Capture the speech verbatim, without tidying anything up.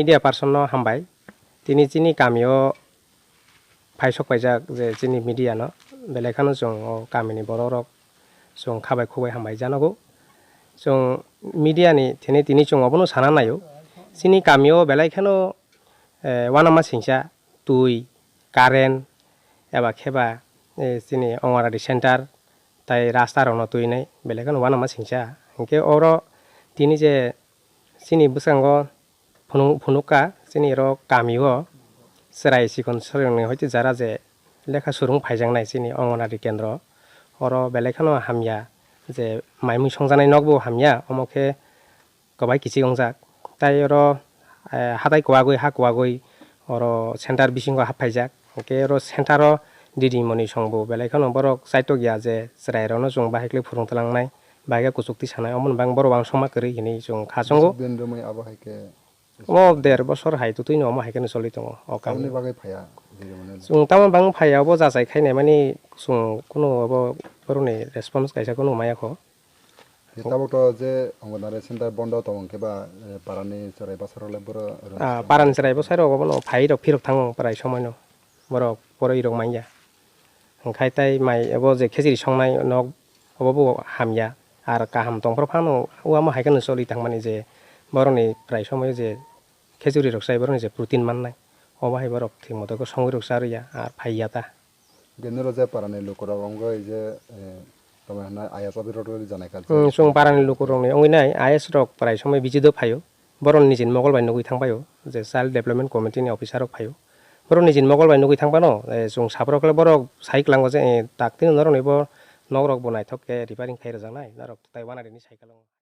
Media person no hambai. Tini chini kamio phaisok paijak je chini media no, belai kheno chwng o kamini borok rok chwng khabai khukbai hambai janogo. Chwng media ni thini tini chwng obono sana naio. Chini kamio belai kheno, eh, uanama singcha twi, current, eba kheba, eh, chini Anganwadi center, tai rasta rokno twinai, belai kheno uanama singcha. Hinkhe oro tini je chini bwskango phunuk-, phunukha, chini oro kamio chwrai chikon chwrairokni hoite jara je lekha swrwng phaijaknai chini Anganwadi kendro. Oro belai kheno hamya je maimui songjaknai nokbo hamya, omo khe kwbai kichik wngjak. Tai oro, eh, hatai kwagwi, ha kwagwi oro center bisingo haphaijak. Hwnkhe oro center o didimoni songbo belai kheno borok chaitok ya je chwrairokno chwng bahai khlai phwrwng tlangnai, bahai khe kuchuk tisanai, omoni bagwi borok uansukma kwrwi hinwi chwng kha chongo. Bini romwi abo hai khe omo der bosor hai twtwino omo hai kheno choli tongo o kami. Tamoni bagwi phaiya didimoni? Chwng tamo bang phaiya, obo jachai khainai mani chwng kunu obo borokni response kaisa kunu maya kho. Tabuk to je Anganwadi center bondo tong khe ba, eh, parani chwrai bwsarok le boro rwng Ah, parani chwrai bwsarok obono phai rok phirok thango prai somoino. Borok poro irok manya. Hwnkhe tai mai abo je khejri songnai nok obo bo hamya. Ar kaham tongphuru phano uamo hai kheno choli tangmani je borokni prai somoio je khejuri rok chai borokni je protein mannai. Obo hai borok thik moto khe songwi rok charwya ar phaiya ta. Hwnkhe noro je parani lukurok wngwi je, eh, tamo hwnna ayas abirok rwdi janai kha. Hmm, chwng parani lukurokni wngwi nai ayas rok prai somoi visit o phaio. Borok nijini mokol bai nugwi thang paio je Child Development Committee ni officer rok phaio. Borok nijini mokol bai nugwi thang phano, eh, chwng saborok le borok sai kwlango je, eh, tak tino norokni bo nok rok bo naithok khe repairing khai rwjaknai norok tai uanadini sai kwlango.